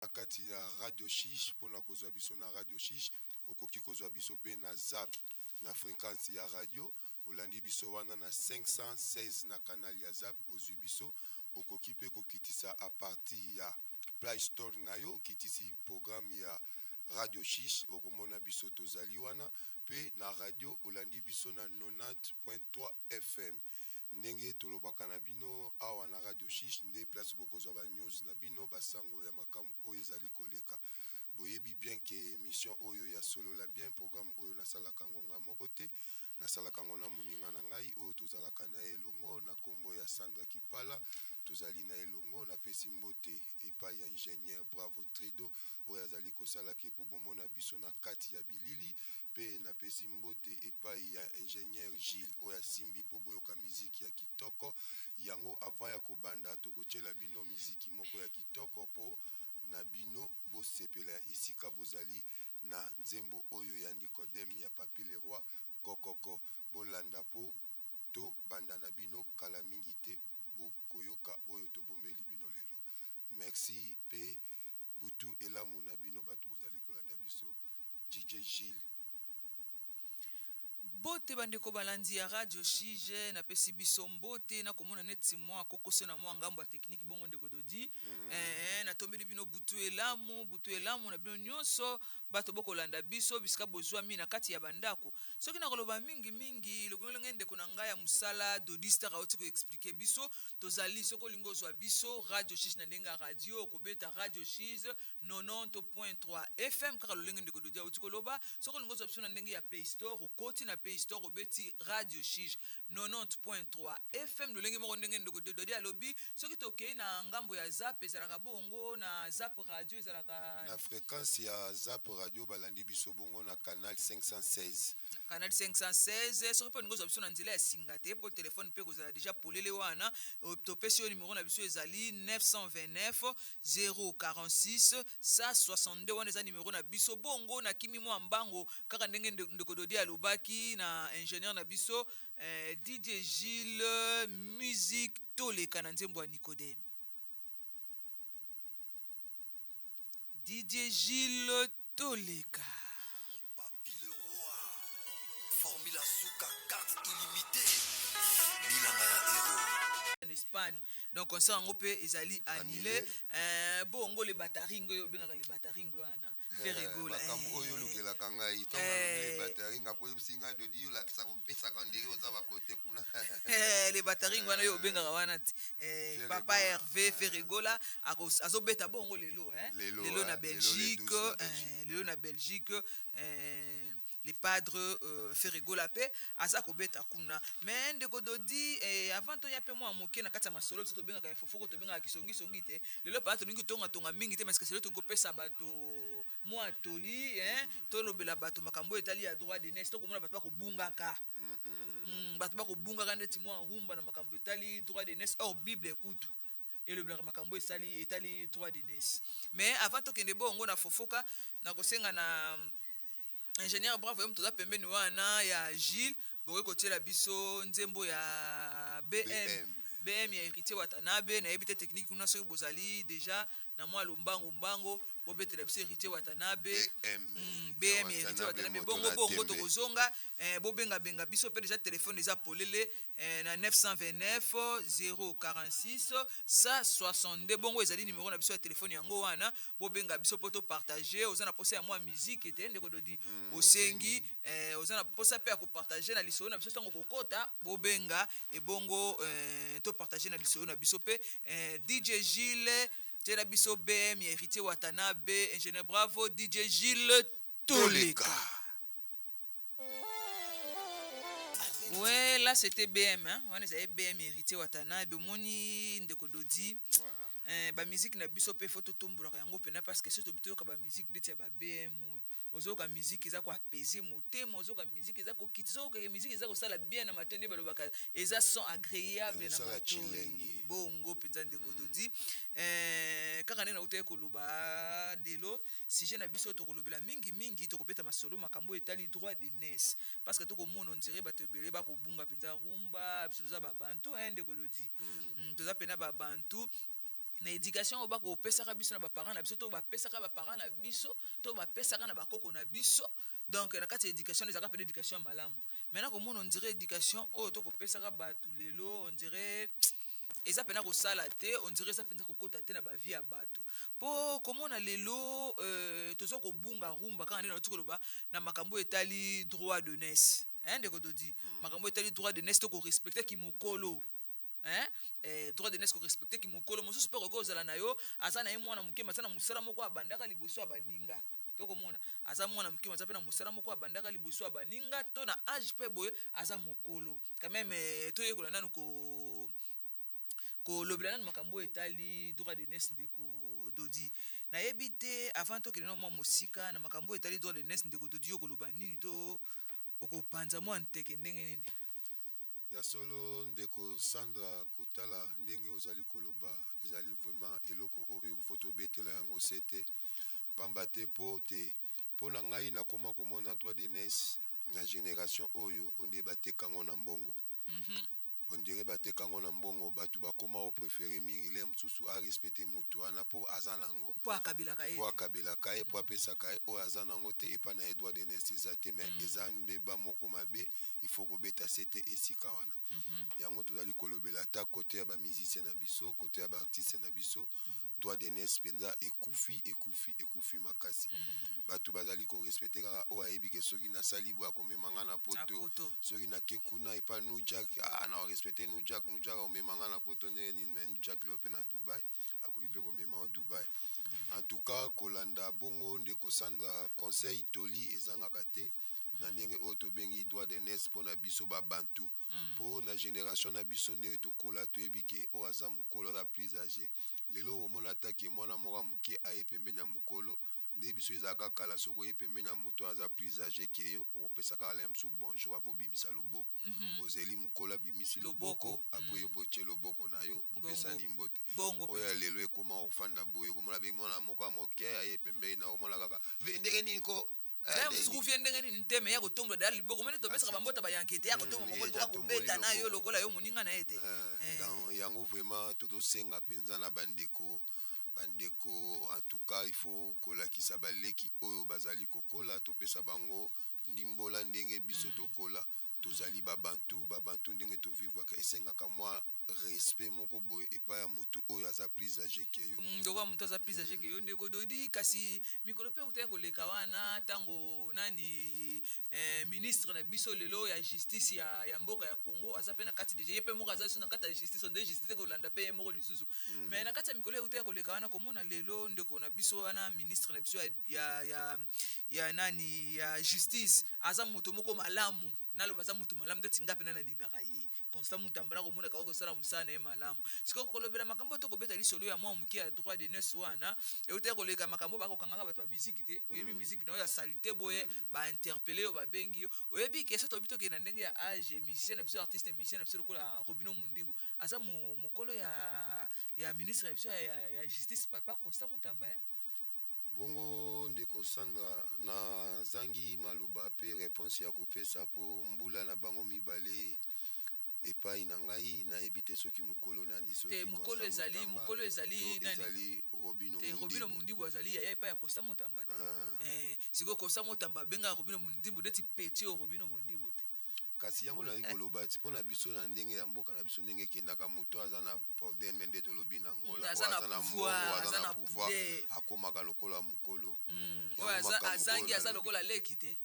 Na kati ya Radio Shish, mpo na kozwa biso na Radio Shish, okoki kozwa biso mpe na Zap, na frequence ya radio, olandi biso wana na 516 na canal ya Zap, ozwi biso. Okoki mpe kokitisa à partir ya Play Store na yo, okitisi programme ya Radio Shish, okomona biso tozali wana. Mpe na radio, olandi biso na 90.3 FM. Ndenge tolobaka na bino awa na Radio Shish nde place bokozwa ba news na bino, ba sango ya makambo oyo ezali koleka. Boyebi bien que emission oyo ya Solola Bien, programme oyo nasalaka ngonga moko te, nasalaka yango na moninga na ngai oyo tozalaka na ye elongo na kombo ya Sandra Kipala, tozali na ye elongo. Napesi mbote epayi ya Ingenieur Bravo Trido oyo azali kosala que po bomona biso na kati ya bilili. Pe napesi mbote epayi ya Ingenieur Jules oyo asimbi po boyoka miziki ya kitoko. Yango avant ya kobanda tokotiela bino miziki moko ya kitoko po na bino bosepela esika bozali na nzembo oyo ya Nicodème ya Papy le Roi kokoko. Bolanda po to banda na bino kala mingi te bokoyoka oyo tobombeli bino lelo. Merci pe butu elamu na bino batu bozali kolanda biso. DJ Gilles. Mbote ba ndeko balandi ya radio shige na pesi biso mbote na komona neti mua kokoso na mua ngambo ya technique bongo ndeko Dody eeh na tombeli bino butu elamu butu elamu na bino nionso bato bokolanda biso bisika bozuami na kati ya ba ndako soki nakoloba mingi mingi lokolenge ndeko na ngai ya musala Dody star awuti ko expliquer biso tozali soki olingi ozua biso radio shige na ndenge ya radio okobeta radio shige 90.3 FM kaka lolenge ndeko Dodi awuti koloba, soki olingi ozwa biso na ndenge ya play store okoti na play store obeti radio shij 90.3 FM lolenge moko ndenge ndeko Dodi alobi, soki tokeyi na ngambo ya zap ezalaka bongo na zap radio ezalaka. Na frequence ya zap radio balandi biso bongo na canal 516. Canal 516, soki pe olingi ozwa biso na nzela ya singa te po telephone pe ekozala dejà polele wana, topesi yo numero na biso ezali 929 046 162 wana eza numero na biso bongo nakimi mua mbango kaka ndenge ndeko Dodi alobaki na ingenieur na biso DJ Jules musique toleka na nzembo ya Nicodème. Didier Gilles toleka. Papy le roi formule ya suka carte illimitee bilanga ya euro. En Espagne donc concert yango pe ezali annule eh bongo le bataring oyo obengaka le bataring wana Ferre Gola Makambo oyo olukelaka ngai tango nalobi le bataring akoyebisi ngai dodi yo olakisaka opesaka ondire oza ba cote kuna. Le bataring wana yo obengaka wana ti papa Herve Ferre Gola azo beta bongo lelo hein lelo na Belgique lelo na Belgique le padre Ferre Gola pe aza kobeta kuna mais ndeko Dodi avant toya pe mua moke na kati ya masolo biso tobengaka ya fofoko tobengaka kisongi songi te lelo penza tolingi kotonga tonga mingi te mais kasi lelo tolingi kopesa bato mua toli hein tolobela bato makambo oyo etali ya droit d'ainesse tokomona bato bakobungaka Bato bakobungaka ndeti mwa rumba na makambo etali droit d'ainesse or bible kutu elobelaka makambo esali etali droit d'ainesse. Mais avant tokende bongo na fofoka nakosenga na ingenieur Bravo yo moto oza pembeni wana ya Gilles bokoki kotiela biso nzembo ya BM BM ya Heritier Watanabe nayebi te technique kuna soki bozali dejà na mwa lombango mbango Bobetela biso Heritier Watanabe. BM. BM ya Heritier Watanabe. Bongo bongo tokozonga eh, bobenga benga biso pe deja telephone eza polele eh, na 929 046 162 bongo ezali numero na biso ya telephone yango wana bobenga biso po to partager oza na posa ya mwa musique te ndeko Dodi osengi eh, oza na posa pe ya ko partager na lisolo na biso tango kokota bobenga ebongo eh, to partager na lisolo na biso pe eh, DJ Gilles Tiela biso BM ya Heritier Watanabe, Ingenieur Bravo, DJ Gilles Toleka. Ouais, là c'était BM, hein. Wana ezali BM ya Heritier Watanabe. Omoni ndeko Dodi. Eh, ba musique na biso pe faut totombolaka yango pena parce que soki toyoka ba musique ndeti ya ba BM oyo. Ozoyoka musique eza ko apaiser motema, ozoyoka musique eza kokitisa, ozoyoka ke musique eza kosala bien na matoyi nde balobaka eza son agreable na Ezosala matoyi. tshilenge. Bongo penza ndeko Dody. Eh, kaka nde nautaki koloba lelo sujet na biso tokolobela mingi mingi, tokobeta masolo makambo oyo etali droit d'ainesse parce que tokomona on dirait bato ebele bakobunga penza rumba, biso toza ba bantu hein ndeko Dody. Toza pena ba bantu. Na éducation oyo bakopesaka biso na baparent na biso, to bapesaka baparent na biso, to bapesaka na bakoko na biso. Donc na kati ya éducation, ezalaka mpenza éducation ya malamu. Maintenant, komona, on dirait éducation oyo tokopesaka bato lelo, on dirait eza mpenza kosala te, on dirait eza mpenza kokota te na bavie ya bato. Mpo komona lelo, toza kobunga rumba kaka nde nauti koloba na makambo etali droit d'aînesse, hein, ndeko Dodi. Makambo etali droit d'aînesse, to korespecte kimokolo, hein? Droit d'aînesse, korespecte kimokolo mosusu mpe koki kozala na yo, aza na ye mwana moke, aza na mosala moko abandaka liboso ya baninga. Tokomona aza mwana moke, aza mpe na mosala moko abandaka liboso ya baninga, to na age mpe boye aza mokolo quand même. Toyekola nanu ko kolobela nanu makambo oyo etali droit d'aînesse. Ndeko Dodi, nayebi te, avant tokende na mwa mosika na makambo oyo etali droit d'aînesse, ndeko Dodi, yo koloba nini to okopanza mwa nteke ndenge nini? Ya solo, ndeko Sandra, kotala ndenge ozali koloba, ezali vraiment eloko oyo faut tobetela yango se te, pamba te mpo te mpo na ngai nakóma komona droit d'aînesse na génération oyo, on dirait batekango na mbongo. On dirait batekango na mbongo. Bato bakóma kopréférer mingi le mosusu arespecte moto wana mpo aza nango. Mpo akabelaka ye. Mpo akabelaka ye, mpo apesaka ye. Oyo aza nango te, epai na ye droit d'aînesse eza te. Mais eza mbeba moko mabe, il faut kobeta se te esika wana. Yango tozali kolobela, ata côté ya bamusicien na biso, côté ya baartiste na biso, droit d'aînesse mpenza ekufi, ekufi, ekufi makasi. Bato bazali korespecte kaka oyo ayebi ke soki nasali boye, akomema nga na poto. Poto. Soki nake kuna epa Nujak, ah, na respecte Nujak, Nujak akomema nga na poto. Ndenge nini? Mais Nujak lelo mpe na Dubai, akoki mpe komema o Dubai. En tout cas, kolanda bongo, ndeko Sandra, conseil, toli ezangaka te na ndenge oyo tobengi droit d'aînesse mpo na biso babantu, mpo na génération na biso, ndenge tokola, toyebi ke oyo aza mokolo, aza plus âgé. Lelo omona atake mwana moko ya moke aye pembeni ya mokolo. Nde biso ezalaka kala, soki oye pembeni ya moto aza plus âgé ke yo, okopesa kaka la mosusu bonjour, avobimisa loboko. Ozeli mokolo abimisi loboko. Loboko, après yo mpo otie loboko na yo, bopesani mbote. Bongo. Oyo ya lelo ekóma kofanda boye, komona be mwana moko ya moke aye pembeni na, omona kaka: "Ndenge nini ko?" Eh, mosusu kufie ndenge nini nteme ya kotombola dala liboko mene, topesaka bambota bayanke te, ya kotombola Ye bango eza liboko, akobeta na yo tomboli. Lokola yo moninga na ye te. Donc yango vraiment tozosenga mpenza na bandeko, bandeko, en tout cas il faut kolakisa baleki oyo bazali kokola, topesa bango ndimbola ndenge biso tokola. Tozali babantu, babantu ndenge tovivwaka, esengaka mwa respect moko boye epai ya motu oyo aza plus âgé ke yo. Lokola moto aza plus âgé ke yo. Ndeko Dodi, kasi mikolo mpe eutaki koleka wana, ntango nani, ministre na biso lelo ya justice ya mboka ya Congo aza mpe na kati deja, ye mpe moko aza lisusu na kati ya justice, nde justice ekolanda mpe ye moko lisusu. Mais na kati ya mikolo eutaki koleka wana, komona lelo ndeko na biso wana, ministre na biso ya nani, ya justice, aza moto moko malamu. Naloba aza moto malamu ndeti nga mpena nalingaka ye, Constant Mutamba. Na komona kaka kosala mosala na ye malamu. Sikoyo kolobela makambo oyo, tokobeta lisolo ya mwa moke ya droit d'aînesse wana eutaki koleka, makambo oyo bakokangaka bato ya miziki te. Oyebi miziki na oyo asali te boye, bainterpeller yo, babengi yo. Oyebi ke so toyebi, tokende na ndenge ya age, musicien na biso, artiste musicien na biso lokola Robino Mundibu aza mokolo ya ministre na biso ya justice, papa Constant Mutamba, eh? Bongo, ndeko Sandra, nazangi maloba mpe réponse ya kopesa, mpo mbula na bango mibale epai na ngai, nayebi te soki mokolo nani, soki Te, mokolo Constant ezali Mutamba, mokolo ezali to nani? Ezali Robino Te, Robino Mundibu. Mundibu azali yaya epai ya Constant Mutamba te. Ah. Sikoyo Constant Mutamba abengaka Robino Mundibu neti petit oyo Robino Mundibu te. Kasi yango nazali koloba ti mpo na biso, na ndenge ya mboka na biso, ndenge ekendaka, moto aza na poder, me nde tolobi na Ngola, Aza oyo na aza na pouvoir, mbongo, aza aza na na pouvoir, poder. akomaka lokola mokolo. Yango Oyo makambo azangi oyo aza nalobi. lokola leki te.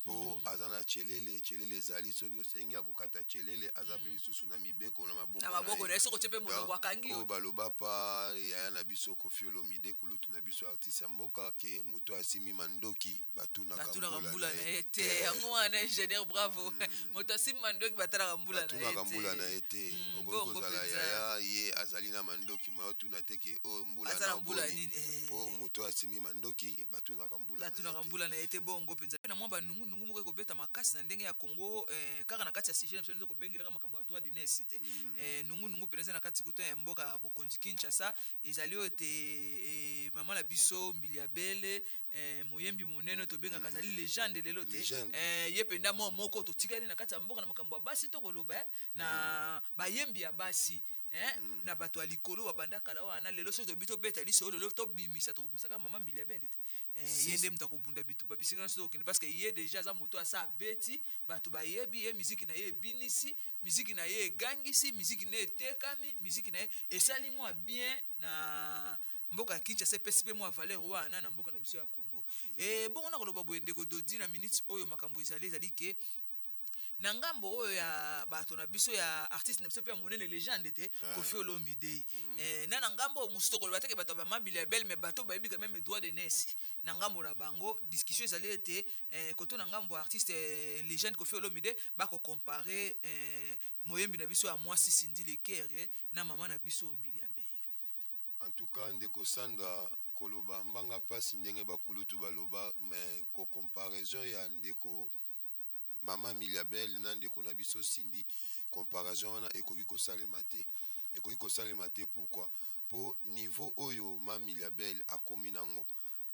Mpo aza na chelele, chelele ezali soki osengi akokata chelele, aza mpe lisusu na mibeko na maboko. Na maboko na ye, soki otie mpe monoko, akangi yo. Oyo baloba pa yaya na biso Kofi Olomide, kulutu na biso, artiste ya mboka, ke moto asimbi mandoki, batunaka batunaka mbula mbula na ye te. Yango wana, ingénieur, bravo. Moto asimbi mandoki, batalaka mbula na ye. Batunaka mbula na ye te. Okoki Bongo kozala mpenza. yaya, ye azali na mandoki, moya otuna te ke oyo mbula Aza na na mbula boni. nini, eh. Mpo moto asimbi mandoki, batunaka mbula na Batunaka ye te. mbula na ye te. Bongo mpenza na mwa banungunungu moko ekobeta makasi na ndenge ya Congo, kaka na kati ya sujet na biso nde kobengelaka makambo ya droit d'aînesse te. Nungunungu mpenza eza na kati kuta ya mboka ya bokonzi Kinshasa, ezali oyo te, mama na biso Mbilia Bele, moyembi monene oyo tobengaka azali légende lelo te. Légende. Ye mpenza mwa moko totikali na kati ya mboka na makambo ya basi, to koloba, na bayembi ya basi. Hein? Na bato ya likolo babanda kala wana. Lelo soki tobi tobeta lisolo, lelo tobimisa, tokobimisaka mama Mbilia Bel te. Ye nde moto akobunda bitumba bisika nyonso tokokende, parce que ye déjà aza moto asa abeti, bato bayebi ye, miziki na ye ebinisi, miziki na ye egangisi, miziki na ye etekami, miziki na ye esali mwa bien na mboka ya Kinshasa, epesi mpe mwa valeur wana na mboka na biso ya Congo. Bongo na koloba boye, ndeko Dodi, na minute oyo makambo ezali ke na ngambo oyo ya bato na biso, ya artiste na biso mpe ya monene, légende te, Koffi Olomide, na ngambo oyo mosusu tokoloba teke bato ya bama Mbilia Bel, mais bato bayebi quand même droit d'aînesse, na ngambo na bango discussion ezali ete koto na ngambo ya artiste légende Koffi Olomide, bakocomparer moyembi na biso ya mwasi Cindy Le Cœur na mama na biso Mbilia Bel. En tout cas, ndeko Sandra, koloba mbanga mpasi ndenge bakulutu baloba, mais kocomparaison ya ndeko mama Mbilia Bel na ndeko na biso Cindy, comparaison wana ekoki kosalema te, ekoki kosalema te. Pourquoi? Mpo niveau oyo ma Mbilia Bel akomi nango,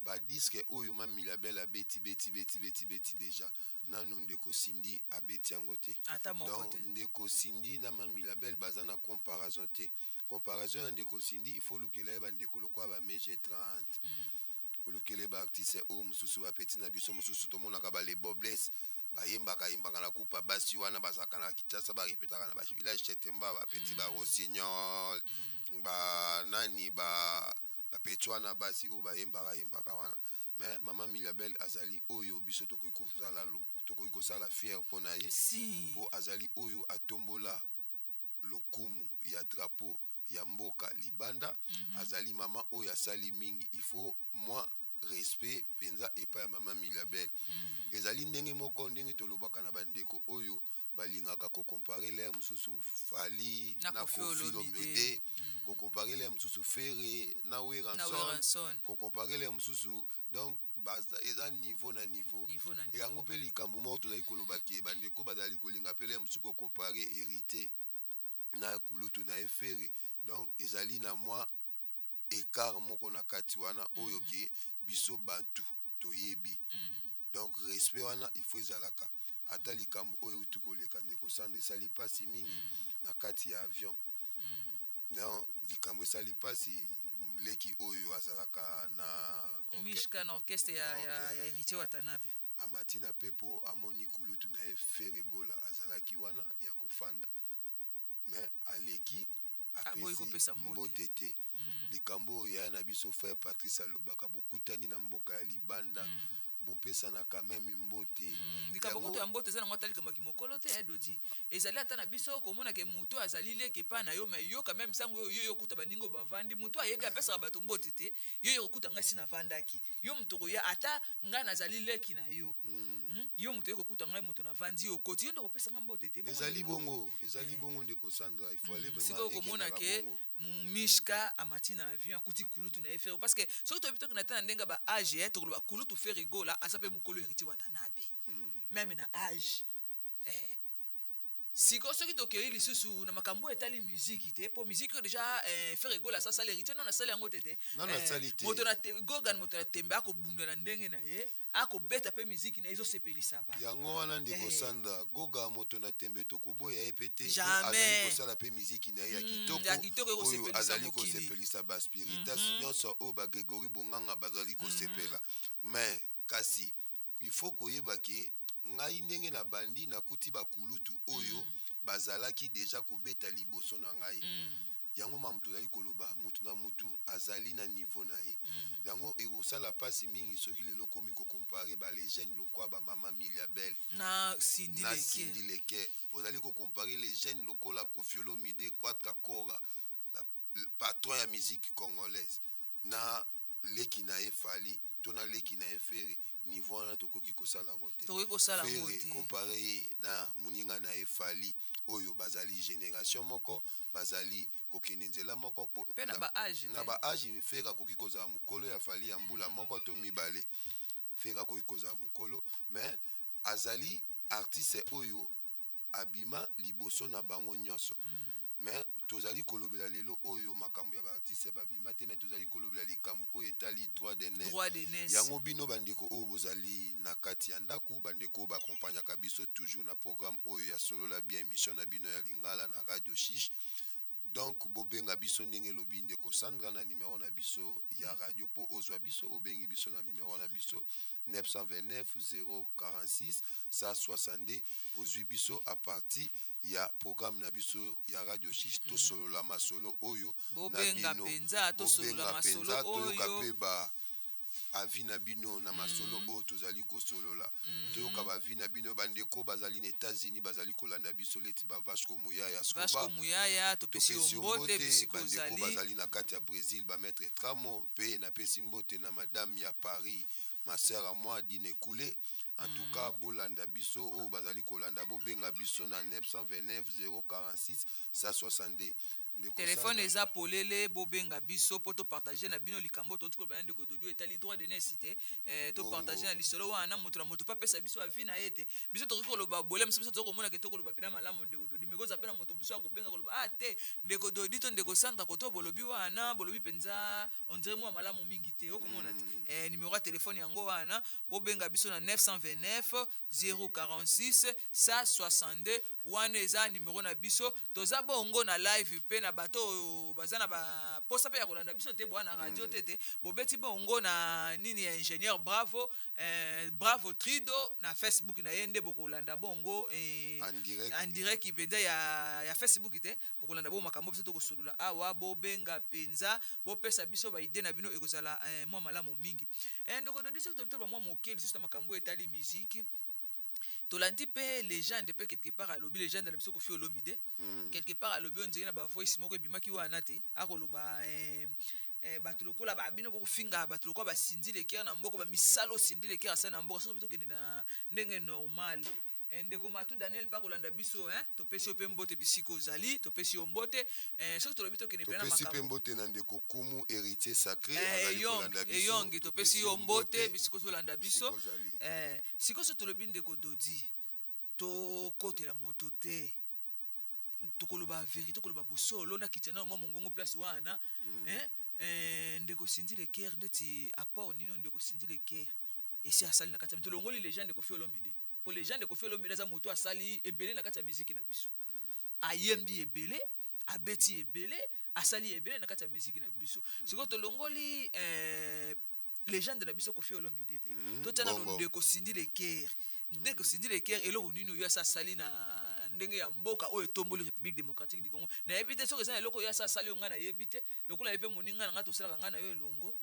badisques oyo ma Mbilia Bel abeti, beti, beti, beti, beti déjà, nanu ndeko Cindy abeti yango te. Ata moko Donc te. Ndeko Cindy na ma Mbilia Bel baza na comparaison te. Comparaison ya ndeko Cindy, il faut olukela ye bandeko lokola ba Mg 30, olukela ye baartiste oyo mosusu, bapeti na biso mosusu tomonaka, balebobles bayembaka yembaka na kupa basi wana bazalaka na Kinshasa, barepetaka na bavillage Chetemba, bapeti barossignol, banani, bapeti wana basi oyo bayembaka yembaka wana. Mais mama Mbilia Bel azali oyo biso tokoki kosala fier mpo na ye, Si. mpo azali oyo atombola lokumu ya drapeau ya mboka libanda. Azali mama oyo asali mingi. Il faut mwa respect mpenza epai ya mama Mbilia Bel. Ezali ndenge moko ndenge tolobaka na bandeko oyo balingaka kocomparer l'heure mosusu Fally na na Koffi Koffi Olomide. Olomide, kocomparer l'heure mosusu Ferre na Na Werrason, Werrason. kocomparer l'heure mosusu, donc eza niveau na niveau. Niveau na niveau. Yango mpe likambo moko tozali koloba ke bandeko bazali kolinga mpe l'heure mosusu kocomparer Héritier na kulutu na ye Ferre, donc ezali na mwa écart moko na kati wana oyo ke biso bantu toyebi. Donc respect wana il faut ezalaka. Ata likambo oyo euti koleka, ndeko Sandra, esali mpasi mingi na kati ya avion. Donc likambo esali mpasi, leki oyo azalaka na Mishka, na orchestre Ok. ya Héritier Watanabe. Amati na pepo, amoni kulutu na ye Ferre Gola azalaki wana ya kofanda, mais aleki, Aboyi apesi kopesa mbote. mbote te. Likambo oyo yaya na biso frère Patrice alobaka, bokutani na mboka ya libanda, bopesana quand même mbote. Likambo Yango- kutu ya mbote eza nango ata likambo ya kimokolo te, ya Dodi. Ezali ata na biso komona ke moto azali leki epai na yo, mais yo quand même sango oyo yo yokuta baninga oyo bavandi, moto ayebi apesaka bato mbote te. Yo yo kokuta ngai si navandaki, yo moto koya, ata ngai nazali leki na yo. Yo moto oye kokuta ngai moto navandi, yo okoti, yo nde kopesa ngai mbote te. Bongo Ezali ndeko- bongo, ezali bongo, ndeko Sandra. Il faut aller vraiment Sikoyo komona ekendaka ke bongo. Mishka amati na avion, akuti kulutu na ye Ferre, parce que soki toyebi, tokende ata na ndenge ya baâge, ye tokoloba kulutu Ferre Gola aza mpe mokolo Héritier Watanabe, même na âge. Sikoyo soki tokei lisusu na makambo oyo etali musique te, mpo musique oyo déjà Ferre Gola asasali, Héritier nano asali yango te te. Nano asali te. Moto na Gogan, moto na tembe, akobunda na ndenge na ye, akobeta mpe musique na ye ezosepelisa ba Yango wana, ndeko Sandra, Goga moto na tembe, tokoboya ye mpe te, po Jamais. azali kosala mpe miziki na ye ya kitoko, ya kitoko oyo ekosepelisa azali mokili. kosepelisa baspiritas nyonso oyo bagrégory Bonganga bazali kosepela. Mais kasi il faut koyeba ke ngai ndenge na bandi, nakuti bakulutu oyo bazalaki déjà kobeta liboso na ngai. Yango mamu tozali koloba, mutu na mutu azali na niveau na ye. Yango ekosala mpasi mingi soki lelo okomi kocomparer balégende lokola bamama Mbilia Bel na Cindy na Leke. Cindy Le Cœur, ozali kocomparer les jeunes lokola Koffi Olomide, Quatra Kora, le patron ya musique congolaise, na leki na ye Fally to na leki na ye Ferre. Niveau wana tokoki kosala yango te. Tokoki kosala yango Ferre te. compare ye na moninga na ye Fally, oyo bazali génération moko, bazali kokende nzela moko Mpe na baâge na te. baâge, Ferre akoki kozala mokolo ya Fally ya mbula moko to mibale. Ferre akoki kozala mokolo, mais azali artiste oyo abima liboso na bango nyonso. Mais tozali kolobela lelo oyo makambo ya baartiste babima te, mais tozali kolobela likambo oyo etali droit d'aînesse. Droit d'aînesse. Yango bino bandeko oyo bozali na kati ya ndako, bandeko oyo baaccompagnaka biso toujours na programme oyo ya Solola Bien, émission na bino ya lingala na Radio Chiche. Donc bobenga biso ndenge elobi ndeko Sandra na numero na biso ya radio po ozwa biso, obengi biso na numero na biso 929 046 162, ozwi biso a partir ya programme na biso ya Radio Chiche. Tosolola masolo oyo na Bobenga bino. Mpenza tosolola Bobenga masolo mpenza, toyoka oyo. mpe ba avis na bino na masolo oyo tozali kosolola. Toyoka ba avis na bino. Bandeko bazali na États-Unis bazali kolanda biso, leti ba Vasco Muyaya. Vasco Muyaya, topesi yo Topesi yo mbote mbote. bisika Bandeko ozali. bazali na kati ya Brésil, bamaître Tramo, mpe napesi mbote na madame ya Paris, ma sœur à moi Dine Koulé. En tout cas bolanda biso, oyo bazali kolanda bobenga biso na 929 046 162. Ndeko Telefone Sandra. Eza polele, bobenga biso mpo topartage na bino likambo touti koloba na ndeko Dodi etali droit d'aînesse te. Topartage na lisolo wana, moto na moto mpe apesa biso avis na ye te. Biso tokoki koloba boleme biso tokoki komona ke tokoloba mpena malamu, ndeko Dodi, mais koza mpe na moto mosusu akobenga koloba: "Ah te, ndeko Dodi to ndeko Sandra, koto bolobi wana, bolobi mpenza on dirait mwa malamu mingi te." Okomona te. Numéro ya telefone yango wana, bobenga biso na 929 046 162. Wana eza numero na biso. Toza bongo na live mpe na bato oyo baza na baposa mpe ya kolanda biso te boa na radio te te, bobeti bongo na nini ya ingénieur Bravo, Bravo Trido na Facebook na ye nde bokolanda bongo En direct. En direct mpenza ya Facebook te, bokolanda bongo makambo biso tokosolola awa. Bobenga mpenza, bopesa biso ba idées na bino, ekozala mwa malamu mingi. Ndeko Dodi, soki tobi toloba mwa moke lisusu na makambo oyo etali miziki, tolandi mpe légende mpe quelque part alobi, légende na biso Kofi Olomide, quelque part alobi oyo nzeli na bavoice moko ebimaki wana te, akoloba bato lokola babino bokofinga bato lokola baCindy Le Cœur na mboka, bamisala oCindy Le Cœur asali na mboka. Soki tokende na ndenge normal, ndeko Matu Daniel mpe akolanda biso, hein? Topesi yo mpe mbote bisika ozali, topesi yo mbote. Soki tolobi tokende mpe na Topesi mpe makambo mbote na ndeko Kumu Héritier Sacré, azali Eyong, kolanda biso. Eyong, topesi yo mbote bisika ozolanda biso. Bisika ozali. Sikoyo so tolobi, ndeko Dodi, tokotela moto te, tokoloba vérité, tokoloba bosolo nakita nano mwa mongongo place wana. Ndeko Cindy Le Cœur, ndeti apport nini oyo ndeko Cindy Le Cœur esi asali na kati ya tolongoli légende Kofi Olomide? Po légende Kofi Olomide aza moto asali ebele na kati ya miziki na biso, ayembi ebele, abeti ebele, asali ebele na kati ya miziki na biso. Sikoyo tolongoli légende na biso Kofi Olomide te, totia nano Bongo. ndeko Cindy Le Cœur. Ndeko Cindy Le Cœur, eloko nini oyo asa asali na ndenge ya mboka oyo etomboli République démocratique du Congo? Nayebi te soki eza na eloko oyo asa asali oyo ngai nayebi te. Lokola ye mpe moninga na ngai, tosalaka ngai na yo elongo,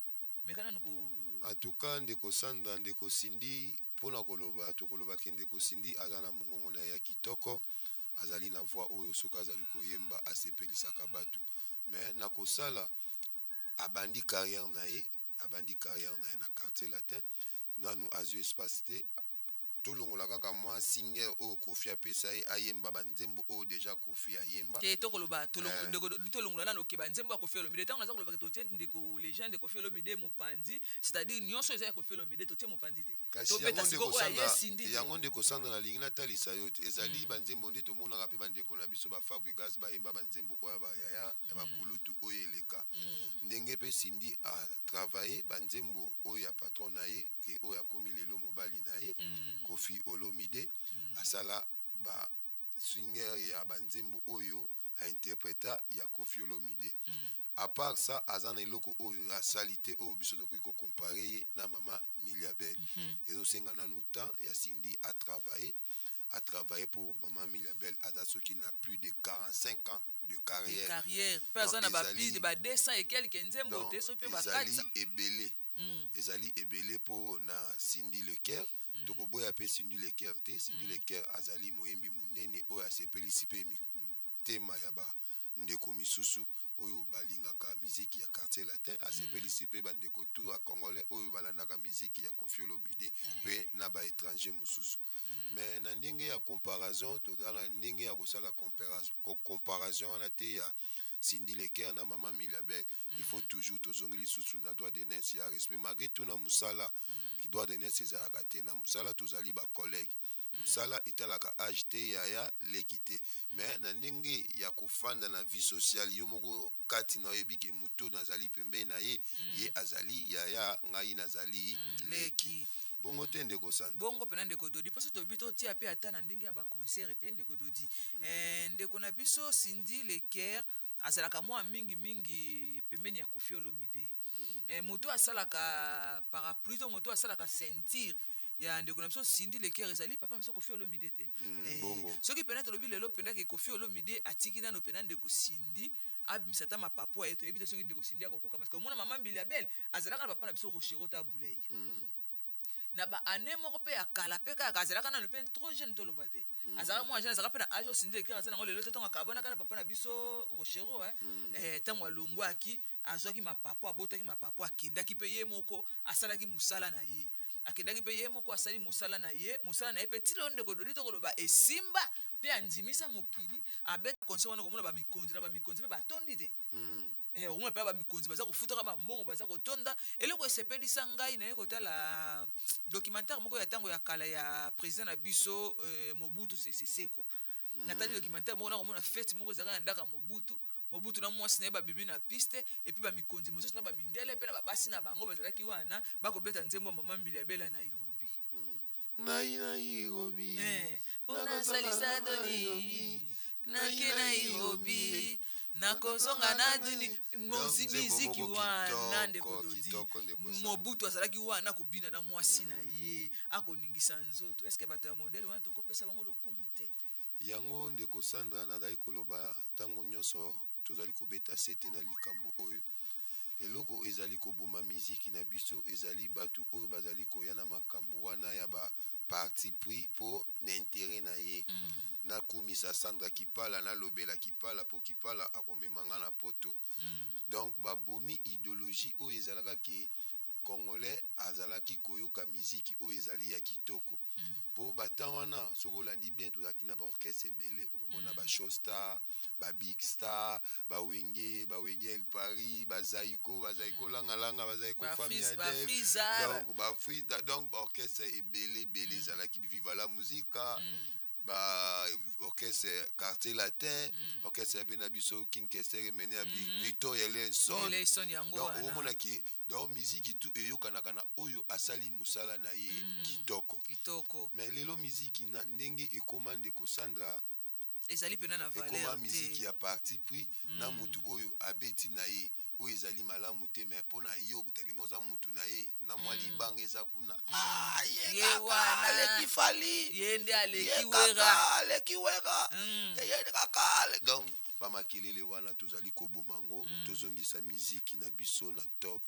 meka nanu ko En tout cas ndeko Sandra, ndeko Cindy, mpona koloba, tokolobaki ndeko Cindy aza na mongongo na ye ya kitoko, azali na voix oyo soki azali koyemba asepelisaka bato. Mais na kosala, abandi carrière na ye, abandi carrière na ye na Quartier Latin, nanu azwi espace te. Tolongola kaka mwa single oyo Kofi apesa ye, ayemba banzembo oyo déjà Kofi ayemba. Te, tokoloba ndeko, tolongola nano ke banzembo ya Kofi Olomide. Ntango naza koloba ke totie ndeko légende Kofi Olomide mopanzi, c'est-à-dire nyonso eza ya Kofi Olomide totie mopanzi te. Kasi Tobeta yango sikoyo ndeko oyo aye Sandra, Cindy te. yango ndeko Sandra nalingi natalisa yo te. Ezali banzembo nde tomonaka mpe bandeko na biso baFabregas bayemba banzembo oyo ya bayaya ya bakulutu oyo eleka. Ndenge mpe Cindy atravaille banzembo oyo ya patron na ye, ke oyo akomi lelo mobali na ye, Kofi Olomide, asala basinger ya banzembo oyo ainterpreta ya Kofi Olomide. À part ça, aza na eloko oyo asali te oyo biso tokoki kocomparer ye na mama Mbilia Bel. Ezosenga nanu temps ya Cindy atravaille, atravaille, mpo mama Mbilia Bel aza soki na plus de 45 ans de carrière. Carrière mpe aza na baplus de ba 200 et quelque nzembo te, soki mpe ba Ezali 400. ebele, ezali ebele mpo na Cindy Le Cœur. Tokoboya mpe Cindy Le Cœur te. Cindy Le Cœur azali moyembi monene oyo asepelisi mpe mitema ya bandeko misusu oyo balingaka miziki ya Quartier Latin, asepelisi mpe bandeko tu ya Congolais oyo balandaka miziki ya Kofi Olomide mpe na baétranger mosusu. Mais na ndenge ya comparaison, toza na ndenge ya kosala comparaison wana te ya Cindy Le Cœur na mama Mbilia Bel. Il faut toujours tozongi lisusu na droit d'aînesse ya respect. Malgré tout, na mosala ki droit d'aînesse ezalaka te. Na mosala tozali bacollègue, mosala etalaka age te, yaya leki te. Mais na ndenge ya kofanda na vie sociale, yo moko kati na oyebi ke moto nazali pembeni na ye, ye azali yaya, ngai nazali leki. Leki. Bongo te, ndeko Sandra? Bongo mpena, ndeko Dodi, mposo toyebi totia mpe ata na ndenge ya baconcert te, ndeko Dodi. Ndeko na biso Cindy Le Cœur Azalaka mwa mingi mingi pembeni ya Koffi Olomide. Eh, moto asalaka parapluie to moto asalaka ceinture ya ndeko na biso Cindy Le Cœur ezali papa na biso Koffi Olomide te. Eh, Bongo. Soki pena tolobi lelo pena ke Koffi Olomide atiki nano pena ndeko Cindy abimisa ata mapapu aye, toyebi te soki ndeko Cindy akokoka, parce que omona mama Mbilia Bel azalaka na papa na biso Rochereau Tabu Ley. Na ba année moko mpe ya kala mpe kaka azalaka nano mpe trop jeune, toloba te azalaka mwa jeune, azalaka mpe na age oyo Cindy Le Cœur aza nango lelo te. Ntango akabonaka na papa na biso Rochereau, eh, ntango alongwaki, azwaki mapapu, abotaki mapapu, akendaki mpe ye moko asalaki mosala na ye, akendaki mpe ye moko asali mosala na ye, mosala na ye mpe tilo. Ndeko Dodi, tokoloba esimba mpe andimisa mokili, abeta concert wana, komona bamikonzi na bamikonzi mpe batondi te. Eh, okomona mpe bamikonzi baza kofutaka bambongo, baza kotonda. Eloko esepelisa ngai, naye kotala documentaire moko ya ntango ya kala ya président na biso Mobutu Sese Seko. Natali documentaire moko, nakomona fête moko ezalaka na ndako ya Mobutu. Mobutu na mwasi na ye babimi na piste, et puis bamikonzi mosusu na bamindele mpe na babasi na bango bazalaki wana, bakobeta nzembo ya mama Mbilia Bel ya Nairobi. Nai Nairobi. Eh, mpo nasalisa doni, nake Nairobi, nakozonga na duni. Miziki wana, ndeko Dodi, Mobutu azalaki wana akobina na mwasi na ye, akoningisa nzoto. Est-ce bato ya modèle wana tokopesa bango lokumu te? Yango, ndeko Sandra, nazali koloba ntango nyonso, tozali kobeta sete na likambo oyo. Eloko ezali koboma miziki na biso ezali bato oyo bazali koya na makambo wana ya baparti pris mpo na intérêt na ye. Nakumisa Sandra Kipala, nalobela Kipala mpo Kipala akomema nga na poto. Donc babomi idéologie oyo ezalaka ke Congolais azalaki koyoka miziki oyo ezali ya kitoko. Mpo batan wana, soki olandi bien, tozalaki na baorchestre ebele. Okomona bashow star, babig star, bawenge, bawenge El Paris, bazaiko, bazaiko langalanga, bazaiko famille Adef, donc bafri, donc baorchestre ebele ebele ezalaki. Viva la Musica, ba orchestre Quartier Latin, orchestre ya na biso King Kester Emene, ya Victor Eleison. Donc okomonaki, donc miziki tu eyokanaka na oyo asali mosala na ye kitoko. Kitoko. Mais lelo miziki na ndenge ekóma, ndeko Sandra, ezali mpena na ekóma valeur miziki te. Ya parti pris na mutu oyo abeti na ye oyo ezali malamu te, mais mpo na yo telema, oza mutu na ye na mwa libanga eza kuna. Ah, ye Ye kaka wana. aleki Fally. Ye nde aleki Ye Wera. kaka aleki Wera. Ye kaka donc bamakelele wana tozali koboma yango. Tozongisa miziki na biso na top,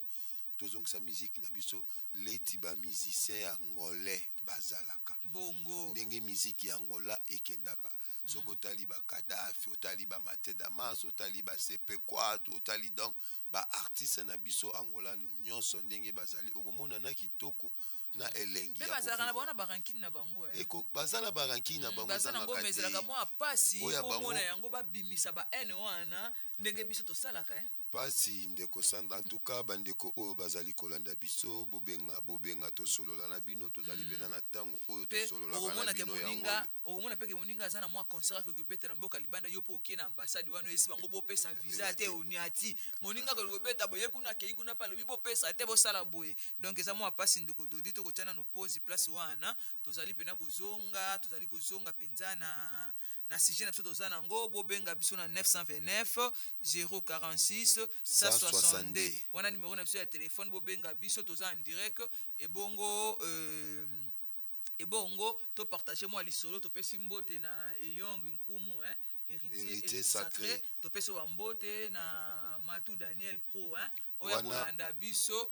tozongisa miziki na biso leti bamusicien ya angolais bazalaka. Bongo. Ndenge miziki ya Angola ekendaka, soki otali bakadafi, otali bamate damas, otali basepe quat, otali donc baartiste na biso angolanu nyonso ndenge bazali, okomona na kitoko na elengi Mpe ya bazalaka na kovivre. bango na barankine na bango, eh. Baza na barankine na bango. Baza nango. Ezangaka Me ezalaka te. mwa pasi Oyo ya mpo bango- mona yango babimisa bahaine wana ndenge biso tosalaka, eh. Pasi, ndeko Sandra. En tout cas, bandeko oyo bazali kolanda biso, bobenga, bobenga, tosolola na bino. Tozali mpena na ntango oyo Mpe tosololaka na okomona ke bino yango moninga, oyo. okomona mpe ke moninga aza na mwa concert akoki kobeta na mboka libanda, yo mpo okei na ambassade wana, oyesi bango bopesa visa te, oniati moninga akoki kobeta boye kuna, akei kuna mpe alobi bopesa te, bosala boye. Donc eza mwa pasi, ndeko Dodi. Tokotia nano pause place wana. Tozali mpena kozonga, tozali kozonga mpenza na sujet na biso toza nango. Bobenga biso na 929 046 162, wana numero na biso ya telefone. Bobenga biso, toza en direct. Ebongo topartage mwa lisolo. Topesi mbote na Eyong Nkumu, hein? Héritier. Héritier Sacré. Sacré. Topesi bambote na Matu Daniel Pro, hein? Oyo Wana- akolanda biso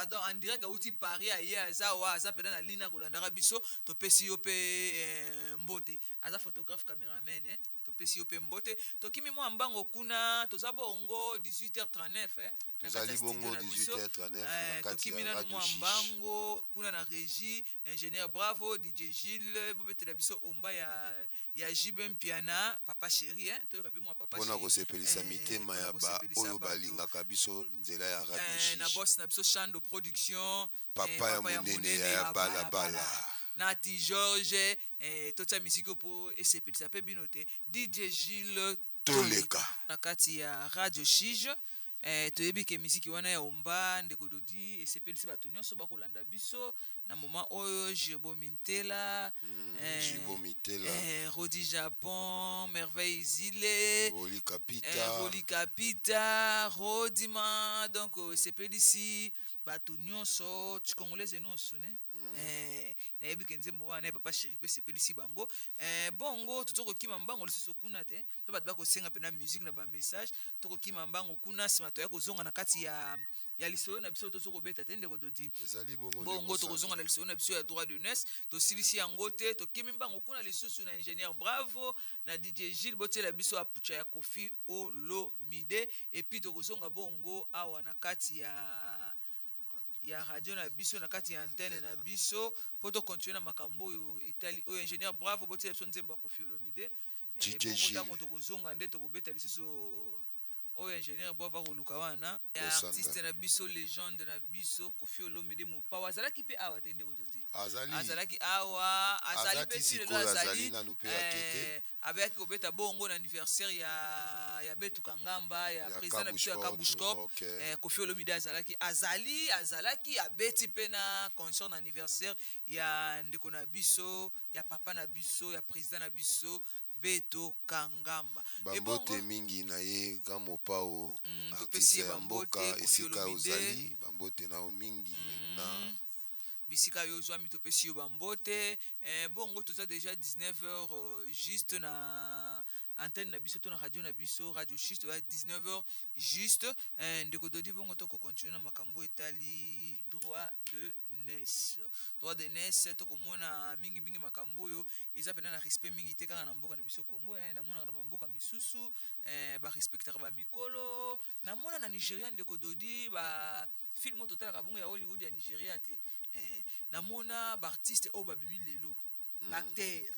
donc en direct auti Paris, aye aza wa, aza mpena na lina akolandaka biso. Topesi yo mpe mbote, aza photographe cameraman, eh? Topesi yo mpe mbote. Tokimi mwa mbango kuna, toza bongo 18h39, eh? Na kati Tozali ya studio bongo na biso. 18h39 na kati Tokimi ya nanu Radio mwa Shish. mbango kuna na régie, ingénieur Bravo, DJ Gilles, bobetela biso omba ya JB Mpiana, Papa Chéri, hein? Toyoka mpe mwa Papa Mpona Chéri. kosepelisa mitema Mpona ya ba kosepelisa oyo bato. balingaka biso nzela ya Radio Na Shish. boss na biso Chando Production, Papa ya monene ya balabala. Nati George, totia misiki mpo esepelisa mpe bino te. DJ Gilles. Toleka. Na kati ya Radio Shige. Toyebi ke miziki wana ya Omba, ndeko Dodi, esepelisi bato nyonso bakolanda biso na moment oyo. Girbo Mintela, Gibo Mitela, Rodi Japon, Merveille Zile, Roli Kapita, Roli Kapita, Rodima. Donc esepelisi bato nyonso congolaise nyonso ne. Nayebi ke nzembo wana ya Papa Chéri mpe esepelisi bango. Bongo tozo kokima mbango lisusu kuna te, mpe bato bakosenga mpena musique na bamessage. Tokokima mbango kuna, nsima toya kozonga na kati ya lisolo na biso tozo kobeta te, ndeko Dodi. Ezali bongo. Bongo ndeko tokozonga na lisolo na biso ya droit d'aînesse. Tosilisi yango te, tokimi mbango kuna lisusu na ingénieur Bravo na DJ Gilles, botiela biso Apucha ya Kofi Olomide, et puis tokozonga bongo awa na kati ya radio na biso, na kati ya antenne na biso, mpo tocontinue na makambo oyo etali oyo. Ingénieur Bravo, botiela biso nzembo ya Kofi Olomide. DJ Bongo Gilles. ntango tokozonga nde tokobeta lisusu oyo ingénieur Bravo akoluka wana ya Kosanga. artiste na biso, légende na biso, Kofi Olomide Mopawa. Azalaki mpe awa te, ndeko Dodi? Azali. Azalaki awa, azali Aza mpe ti ti lelo. sikoyo azali Azali nanu mpe ake te. Abeyaki kobeta bongo na anniversaire ya Betuka Ngamba ya Ya président na biso ya Kabushport, Kabushcop. Kofi Olomide azalaki, azali, azalaki, abeti mpe na concert na anniversaire ya ndeko na biso, ya papa na biso, ya président na biso Beto Kangamba. Bambote Ebongo- mingi na ye ga Mopao, Topesi artiste ye ya bambote, mboka. Kofi Esika Olomide. ozali, bambote na yo mingi na Bisika yo ozwami, topesi yo bambote. Bongo toza déjà 19 heures juste na antenne na biso to na radio na biso, Radio Juste, oya 19 heures juste. Ndeko Dodi, bongo tokocontinue na makambo etali droit d'aînesse. Droit d'aînesse, tokomona mingimingi makambo oyo eza mpena na respect mingi te kaka na mboka na biso Congo. Namonaka na bamboka misusu barespectaka bamikolo. Namona na Nigeria, ndeko Dodi, bafilm oyo totalaka bongo ya Hollywood ya Nigeria te, namona baartiste oyo babimi lelo, baacteur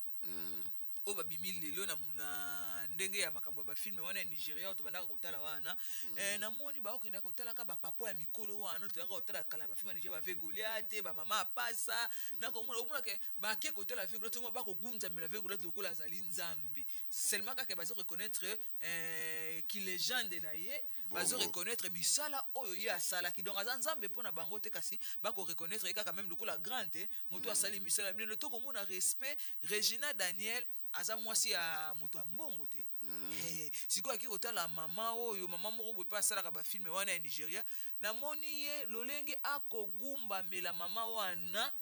oyo babimi lelo na ndenge ya makambo ya bafilm wana ya Nigeria oyo tobandaka kotala wana. Namoni baokendaka kotalaka bapapa ya mikolo wana toyaka kotala kala bafilm ya Nigeria, bave Goliate, bamama apasa. Nakomona, omonake bake kotala ve Goliate, omona bakogunzamela ve Goliate lokola azali nzambe. Seulement kaka bazo reconnaître ki légende na ye, bazo Bongo. reconnaître misala oyo ye asalaki. Donc aza nzambe mpo na bango te, kasi bakoreconnaître ye kaka même lokola grand te, moto asali misala minene. Tokomona respect. Regina Daniel aza mwasi ya moto ya mbongo te. Sikoyo aki kotala mama oyo, mama moko boye mpe asalaka bafilm wana ya Nigeria. Namoni ye lolenge akogumbamela mama wana.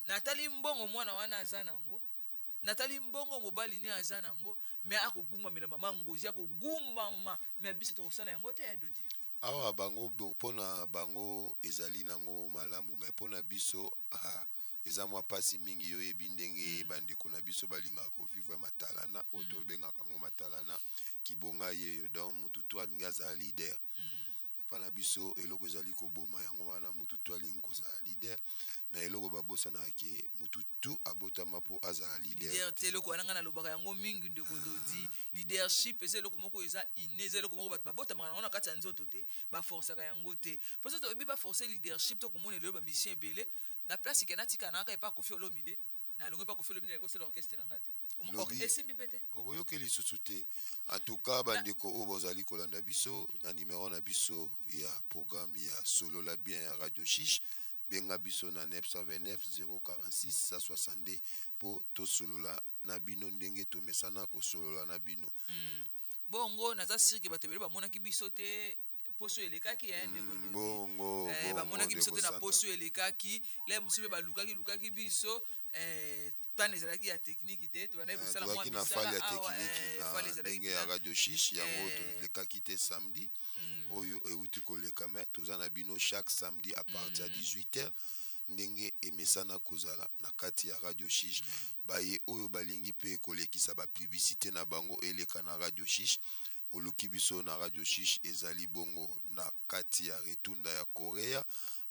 Natali mbongo mwana wana aza nango, natali mbongo mobali ne aza nango, me akogumbamela mama Ngozi, akogumbama. Me biso tokosala yango te, ya Dodi. Awa bango mpona bango ezali nango malamu, me mpona biso, ah, eza mwa mpasi mingi. Yo oyebi ndenge bandeko na biso balingaka kovivre matalana oyo tobengaka yango matalana kibonga yeyo. Donc motu to alingi azala leader. Epa na biso eloko ezali koboma yango wana, motu to alingi kozala leader, me eloko babosanaka ke motu tu abotama mpo azala leader. Leader te. Eloko wana ngai nalobaka yango mingi, ndeko Dodi. Leadership eza eloko moko eza inné, eza eloko moko bato babotamaka nango na kati ya nzoto te, baforsaka yango te. Mpo soki toyebi baforce leadership, tokomona elelo bamusicien ebele na place ke natika na kaka epa Kofi Olomide, nalongi epa Kofi Olomide, nakosala orchestre na nga te. Esimbi mpe te. Okoyoki lisusu te. En tout cas, bandeko oyo bozali kolanda biso na numero na biso ya programme ya Solola Bien ya Radio Chiche, benga biso na 929 046 162 mpo tosolola na bino ndenge tomesana kosolola na bino. Bongo naza sûr ke bato ebele bamonaki biso te poso elekaki, ndeko Dodi. Bongo bongo, Bamonaki biso te ndeko na Sandra. Poso elekaki le mosusu mpe balukaki lukaki biso, tane ezalaki ya technique te, tobandaki kosala mwa Tozalaki na misala faille ya awa, technique na faille ezalaki ndenge ya mpena. Radio Chiche yango tolekaki te samedi oyo euti koleka. Me toza na bino chaque samedi à partir ya 18 heures ndenge emesana kozala na kati ya Radio Chiche. Baye oyo balingi mpe kolekisa bapublicité na bango eleka na Radio Chiche, oluki biso na Radio Chiche, ezali bongo na kati ya retunda ya Korea,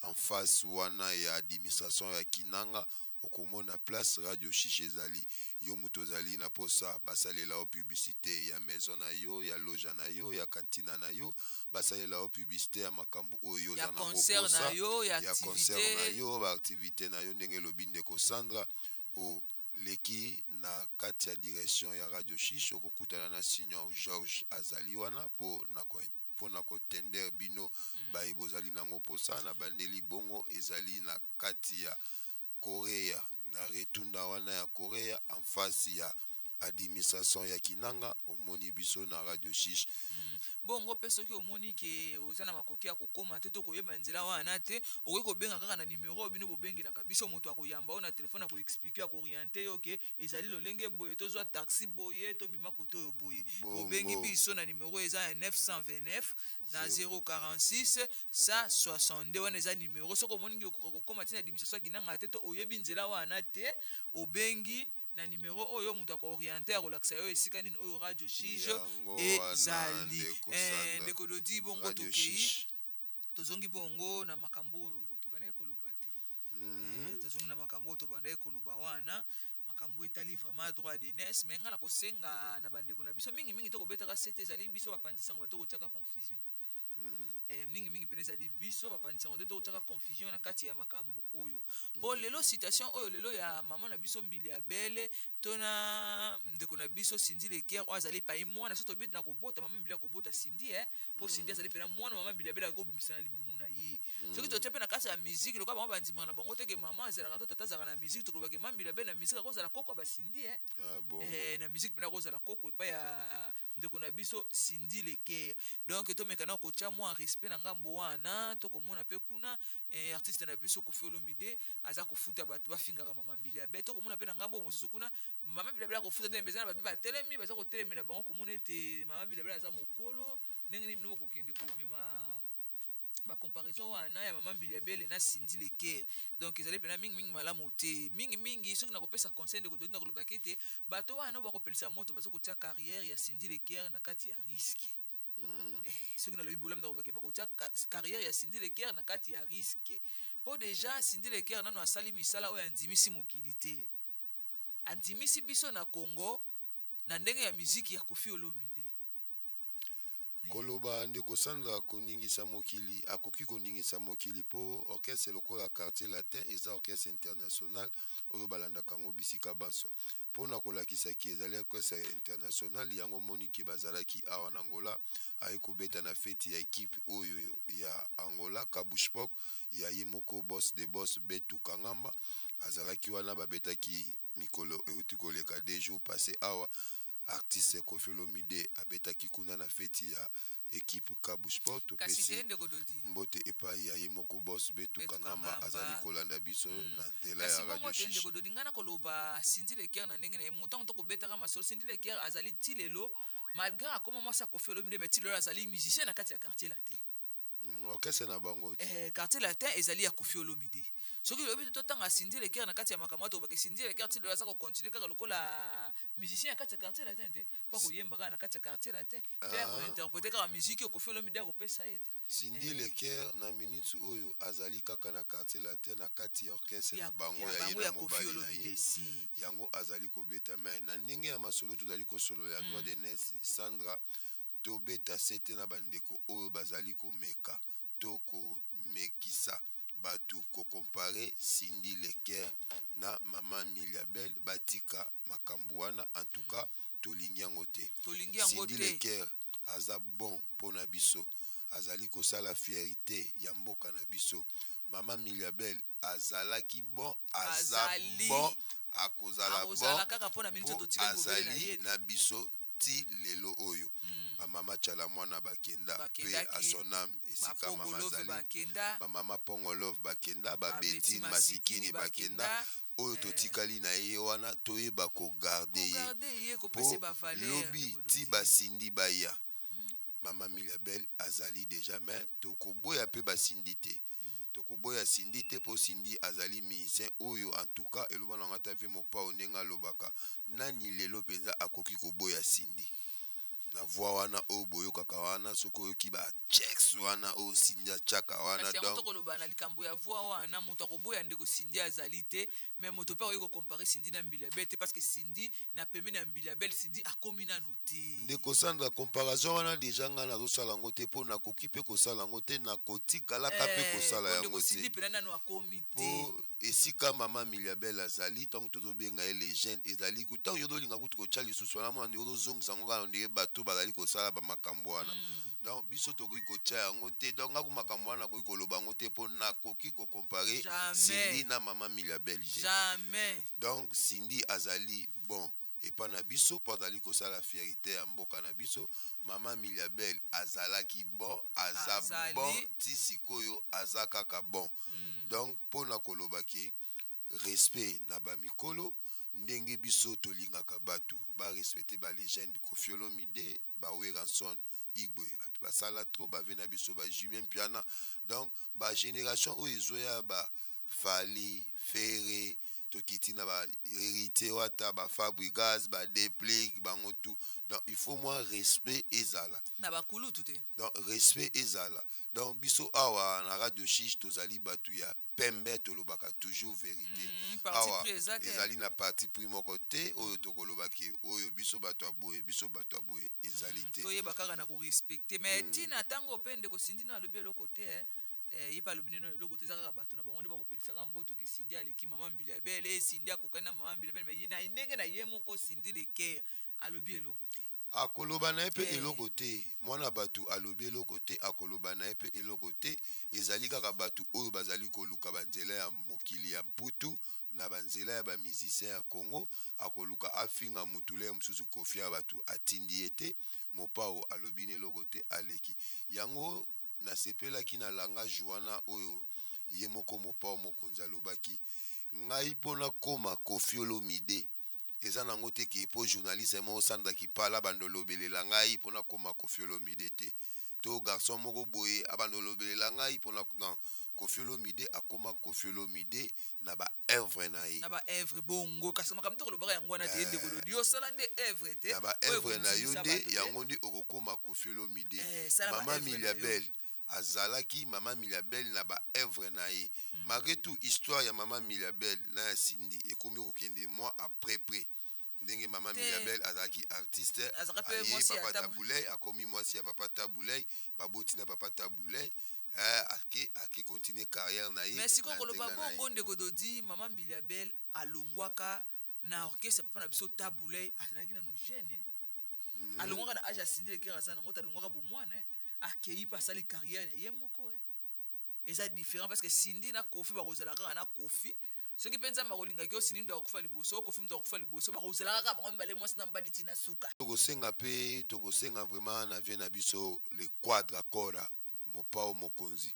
en face wana ya administration ya Kinanga, okomona place Radio Chiche ezali. Yo moto ozali na posa basalela yo publicité ya maison na yo, ya loja na yo, ya kantina na yo, basalela yo publicité ya makambo oyo ya oza nango concert posa, na yo, ya ya concert na activité yo, baactivité na yo, ndenge elobi ndeko Sandra, oleki na kati ya direction ya Radio Chiche, okokutana na signor George, azali wana mpo na mpo na kotender bino baye bozali nango mposa. Na bandeli bongo ezali na kati ya Korea, na retunda wana ya Korea, en face ya administration ya Kinanga, omoni biso na Radio Shish. Bongo mpe soki omoni ke oza na makoki ya kokoma te to koyeba nzela wana te, okoki kobenga kaka na numero oyo bino bobengelaka biso. Moto akoyamba yo na telefone, akoexpliquer, akoorienter yo ke ezali lolenge boye, tozwa taxi boye, tobima kote oyo boye. Bobengi biso na numero eza ya 929 na 046 162. Wana eza numero. Soki omoni okoka kokoma ntina administration ya Kinanga te to oyebi nzela wana te, obengi na numero oyo, moto akoorienter, akolakisa yo esika nini oyo Radio Shige ezali. Ndeko Dodi, bongo tokei, tozongi bongo na makambo oyo tobandaki koloba te. Tozongi na makambo oyo tobandaki koloba wana, makambo etali vraiment droit d'aînesse. Mais ngai na kosenga na bandeko na biso, mingimingi tokobetaka sete, ezali biso bapanzisango bato kotiaka confusion. Mingimingi pene ezali biso bapanzisango nde tokotiaka confusion na kati ya makambo oyo, mpo lelo situation oyo lelo ya mama na biso Mbili ya Bele to na ndeko na biso Cindy Le Cœur oyo azali epai mwana, so tobi na kobota mama Mbili akobota Cindy, mpo Cindy azali mpena mwana mama Mbili ya Bele akobimisa na libumu na ye. Soki totie mpe na kati ya musique, lokola bango bandimaka na bango teke mama azalaka to tata azalaka na musique, tokolobaka mama Mbili ya Bele na musique akozala koko ya baCindy, na musique mpena akozala koko epai ya ndeko na biso Cindy Le Cœur. Donc tomeka na kotia mwa respect na ngambo wana. Tokomona mpe kuna artiste na biso Koffi Olomide aza kofuta bato bafingaka mama Mbili ya Bele. Tokomona mpe na ngambo mosusu kuna mama Mbili ya Bele akofuta te, eza na bato mpe batelemi, baza kotelemela bango, komona ete mama Mbili ya Bele aza mokolo. Ndenge nini bino bokokende komema bacomparaison wana ya mama Mbili ya Bele na Cindy Le Cœur? Donc ezali mpena mingimingi malamu te. Mingimingi soki nakopesa conseil, ndeko Dodi, nakolobaki ete bato wana bakopelisa moto baza kotia carrière ya Cindy Le Cœur na kati ya risque. Soki nalobi bolamu, nakolobaki bakotia carrière ya Cindy Le Cœur na kati ya risque, mpo déjà Cindy Le Cœur nano asali misala oyo andimisi mokili te, andimisi biso na Congo na ndenge ya miziki ya Koffi Olomide. Koloba, ndeko Sandra, koningisa mokili, akoki koningisa mokili, mpo orchestre lokola Quartier Latin eza orchestre international oyo balandaka yango bisika banso. Mpona kolakisaki ezali orchestre international, yango omoniki bazalaki awa na Angola, aye kobeta na feti ya ekipe oyo ya Angola, Kabushpok, ya ye moko boss de boss Betu Kangamba azalaki wana. Babetaki mikolo euti koleka, 2 jours passé awa, artiste Koffi Olomide abetaki kuna na feti ya ekipe Kabu Sport. Topesi mbote epai ya ye moko boss Betu Kangamba, azali kolanda biso na nzela ya Radio Shish. Ndeko Dodi, ngai na koloba Cindy Le Cœur na ndenge na ye, ntango tokobetaka masolo, Cindy Le Cœur azali ti lelo, malgré akoma mwasi ya Koffi Olomide, mais ti lelo azali musicien na kati ya Quartier Latin. Orchestre na bango. Quartier Latin ezali ya Koffi Olomide. Soki lobi totanga Cindy Le Cœur na kati ya makambo, tobake Cindy Le Cœur ti lelo aza kocontinuer kaka lokola musicien ya kati ya Quartier Latin te, mpo koyemba kaka na kati ya Quartier Latin mpe akointerpréter kaka musique oyo Koffi Olomide akopesa ye te. Cindy Le Cœur na minute oyo azali kaka na Quartier Latin, na kati ya orchestre na bango ya ye na mobali na ye, yango azali kobeta. Mais na ndenge ya masolo tozali kosolola ya droit d'aînesse, Sandra, tobeta sete na bandeko oyo bazali komeka to komekisa bato kocomparer Cindy Le Cœur na mama Miliabel, batika makambo wana. En tout cas tolingi yango te. Cindy Le Cœur aza bon mpona biso, azali kosala fierté ya mboka na biso. Mama Miliabel azalaki bon, aza bon, akozala bon, azali na biso ti lelo oyo. Bamama Tiala Mwana bakenda mpe à son âme, esika mama azali. Bamama Pongolove bakenda, babetine Masikini bakenda. Oyo totikali na ye wana, toyeba kogarder ye po lobi ti baCindy baya. Mama Miliabel azali déjà, mais tokoboya mpe baCindy te, tokoboya Cindy te, mpo Cindy azali musicien oyo en tout cas eloba nanga ata vie mopao ndenge alobaka, nani lelo mpenza akoki koboya Cindy na voix wana oyo boyokaka wana? Soki oyoki bachecks wana oyo Cindy atiaka wana. Donc tokoloba na likambo ya voix wana, moto akoboya ndeko Cindy azali te, mais moto mpe akoki kocomparer Cindy na Mbili ya Bele te, parce que Cindy na pembeni ya Mbili ya Bele, Cindy akomi nanu te. Ndeko Sandra, comparaison wana déjà ngai nazosala yango te, mpo nakoki mpe kosala yango te, nakotikalaka mpe kosala yango te. Mpena nanu akomi te. Po esika mama Miliabel azali, ntango tozobenga ye legende, ezali ntango yo ozolinga kutu kotya lisusu wana, mona ndenge ozozongisa yango kaka ndenge bato. bato bazali kosala bamakambo wana. Donc biso tokoki kotia yango te. Donc ngaku makambo wana nakoki koloba yango te, mpo nakoki kocomparer Cindy na mama Mbilia Bel te. Jamais. Donc Cindy azali bon epa na biso mpo azali kosala fierté ya mboka na biso. Mama Mbilia Bel azalaki bon, aza Azali. bon ti sikoyo, aza kaka bon. Donc mpona koloba ke respect na bamikolo, ndenge biso tolingaka bato barespecte balégende Koffi Olomide, baWerrason, Igwe, bato basala trop bave na biso, baJB Mpiana. Donc bagénération oyo ezoya, baFally, Ferre, tokiti na baHéritier Wata, baFabregas, baDeplick, bango tout. Donc il faut mwa respect ezala na bakulutu te. Donc respect ezala. Donc biso awa na Radio Chiche tozali bato ya pembe, tolobaka toujours vérité. Parti Awa pris eza te. Ezali na parti pris moko te oyo tokolobaki oyo biso bato ya boye, biso bato ya boye, ezali te. Toyeba kaka na korespecte, mais ntina ntango mpe ndeko Cindy no alobi eloko te, eh. Eh, ye mpe alobi nino eloko te. Eza kaka bato na bango nde bakopelisaka mboto ke Cindy aleki mama Mbilia Bel, Cindy akokani na mama Mbilia Bel. Mais na ndenge na ye moko Cindy Le Cœur alobi eloko te. Akoloba na ye mpe eloko te. Mwana bato alobi eloko te, akoloba na ye mpe eloko te. Ezali kaka bato oyo bazali koluka banzela ya mokili ya mputu na banzela ya bamusicien ya Congo. Akoluka afinga mutu ya mosusu. Koffi ya bato atindi ye te. Mopao alobi na eloko te, aleki yango. Nasepelaki na langage wana oyo ye moko Mopao Mokonzi alobaki: ngai mpona koma Koffi Olomide, eza nango te ke mpo journaliste moko Sandra Kipala bando olobelela ngai mpona koma Koffi Olomide te, to garçon moko boye abanda olobelela ngai mpona non. Koffi Olomide akoma Koffi Olomide na baœuvre na ye. Na baœuvre bongo. Kasi makambo te kolobaka yango wana te, ndeko Dodi. Osala nde œuvre te na oyo baœuvre na yo ekondimisa nde bato te. Yango nde okokoma Koffi Olomide. Sala Mama baœuvre na yo. Mbilia Bel azalaki mama Mbilia Bel na baœuvre na ye. Malgré tout, histoire ya mama Mbilia Bel na ya Cindy ekomi kokende mwa après près ndenge mama Te. Mbilia Bel azalaki artiste, Azalaka mpe aye mwasi ya papa Tabu. Tabu Ley, akomi mwasi ya papa Tabu Ley, baboti na papa Tabu Ley, ake continue carrière na ye Mais sikoyo na koloba ndenge na ye. bongo, ndeko Dodi, mama Mbilia Bel alongwaka na orchestre papa na biso Tabu Ley, azalaki nanu jeune, eh. Alongwaka na age ya Cindy Le Cœur aza nango te. Alongwaka bomwana, eh. Akei mpe asali carrière na ye moko, eh. Eza différent parce que Cindy na Koffi bakozala kaka na Koffi. Soki mpe Nzambe akolingaki yo, Cindy moto akokufa liboso, o Koffi moto akokufa liboso, bakozala kaka bango mibale mwasi na mobali ntina suka. Tokosenga mpe tokosenga vraiment na vie na biso le Quadra Kora, Mopao Mokonzi,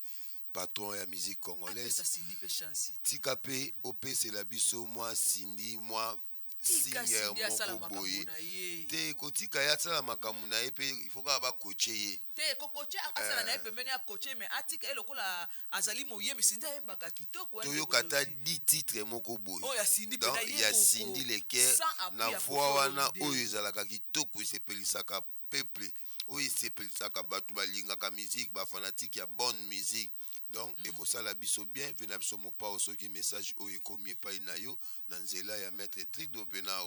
patron ya musique congolaise. Apesa Cindy mpe chance. Tika mpe opesela biso mwa Cindy mwa Tika singer Cindy asala moko makambo boye na ye. Te, kotika ye asala makambo na ye mpe il faut kaka bakoche ye. Te, kokoche, asala na ye pembeni, akoche, mais atika ye lokola azali moyembi. Cindy ayembaka kitoko, eh, Toyoka ndeko ata Dodi. 10 titre moko boye. Oyo ya Cindy Donc mpenza ye ya moko. Cindy Le Cœur Sans appui na ya voix Koffi wana Olomide. oyo ezalaka kitoko, esepelisaka peuple, oyo esepelisaka bato balingaka musique, bafanatike ya bonne musique. Donc ekosala biso bien ve na biso Mopao, soki message oyo ekomi epai na yo na nzela ya maître Trido mpe na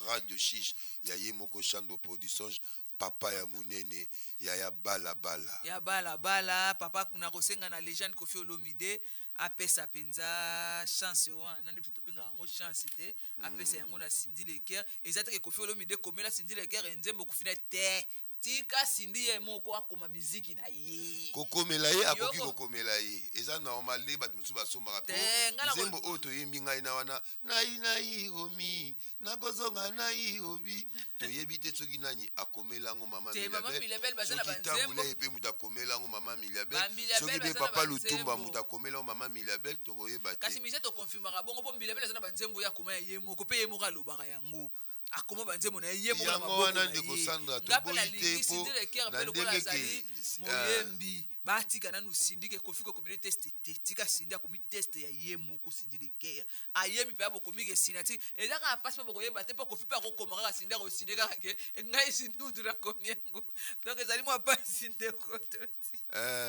Radio Chiche ya ye moko Chandre Production, papa ya monene ya balabala. Ya balabala, papa. Nakosenga na légende Koffi Olomide apesa mpenza chance wana nde biso tobengaka yango chance te. Apesa yango na Cindy Le Cœur. Eza teke Koffi Olomide komela Cindy Le Cœur nzembo kofina te. Tika Cindy ye moko akoma miziki na ye. Kokomela ye akoki Yoko. kokomela ye, eza normal nde bato mosusu basombaka po Te, nga na nzembo oyo toyembi ngai na wana nai Nairobi, nakozonga Nairobi, toyebi te soki nani akomela yango mama Te, mama Mbilia Bel. Mbilia Bel baza na Soki banzembo. Tabu Ley mpe moto akomela yango mama Mbilia Bel, Ba Mbilia soki Bel mpe baza na papa Lutumba banzembo. moto akomela yango mama Mbilia Bel, tokoyeba Kasi te. mise tokonfirmaka bongo mpo Mbilia Bel aza na banzembo oyo akoma ya ye moko, mpe ye moko alobaka yango, akoma banzembo na ye ye moko na Yango maboko wana, na ndeko ye. Sandra, Nga mpe toboyi te nalingi po Cindy Le Cœur na mpe lokola ndenge ke azali moyembi, batika nanu Cindy ke Koffi kokomeli test te. Tika Cindy akomi test ya ye moko. Cindy Le Cœur ayembi mpe abokomi ke signature eza kaka mpasi mpo bokoyeba te, mpo Koffi mpe akokoma kaka Cindy, akosinde kaka ke ngai Cindy mutu nakomi yango. Donc ezali mwa mpasi, ndeko Toti.